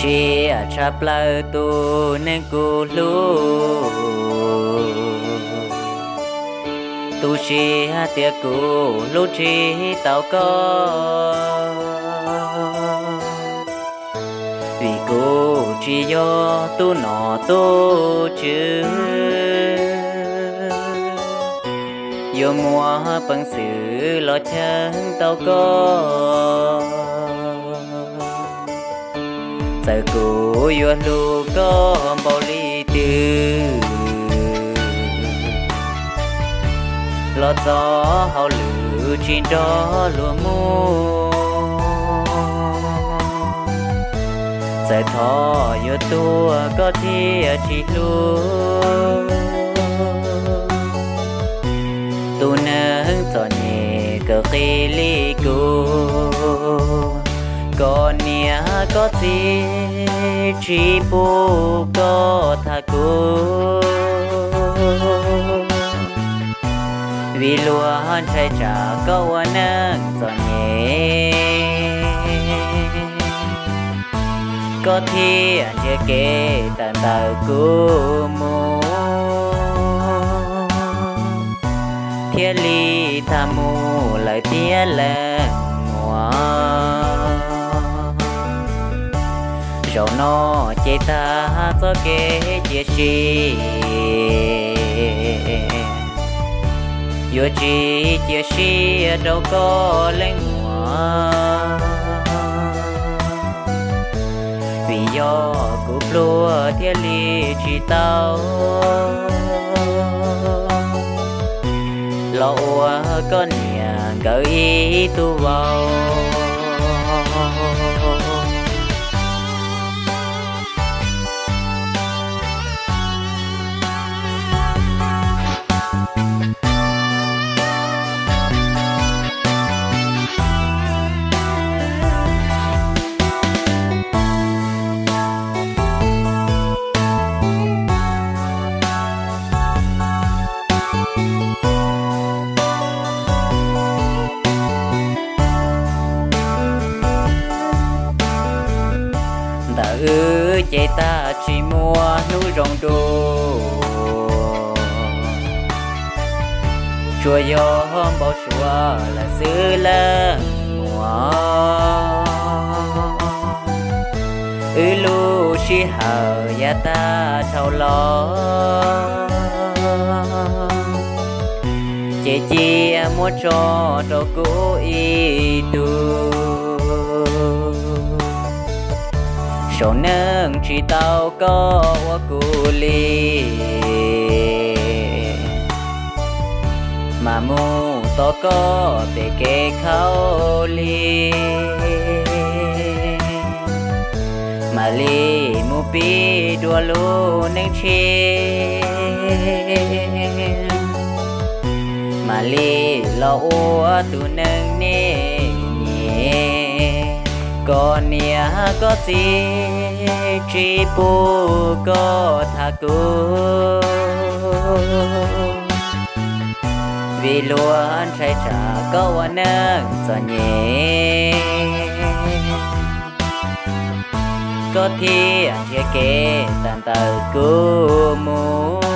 Qhia tshaj plaws tus neeg kuv hlub, tu siab tias kuv hlub tsis tau koj, vim kuv tsis yog tub nom tub tswv yuav muaj peev xwm los cheeb tau koj. Txawm kuv yuav hlub koj npaum li twg, los txog hauj lwm tsis nrog luag mus. Txawm thov yuav tuag koj thiaj tsis hlub. Tus neeg txom nyem kawg qis li kuv, koj niam koj txiv tsis pub koj tham kuv, vim luag ntshai tsam koj ua neeg txom nyem, koj thiaj nrhiav kev tawm ntawm kuv mus, thiaj li tham mus lawm thiab leej muam. Zaum no ces tag txoj kev cia siab, yuav tsis cia siab rau koj leej muam, vim yog kuv pluag thiaj li tsis tau los ua koj niam nkawd ib tug vauv. Ntawm wb ces tag tsis muaj hnub zoo dua, tsuas yog npau suav lawm xwb leej muam. Wb lub sij hawm yav tag dhau los, ces cia muab tso rau kuv ib tug. Saum neej tsis tau koj ua kuv li, mas mus tom koj pem kev khaub lig, mam li mus pib dua lub neej tshiab, mam li los ua tus neeg nej nyiam. Koj niam koj txiv tsis pub koj tham kuv, vim luag ntshai tsam koj ua neeg txom nyem, koj thiaj nrhiav kev tawm ntawm kuv mus,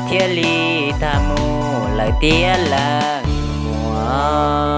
thiaj li tham mus lawm thiab leej muam.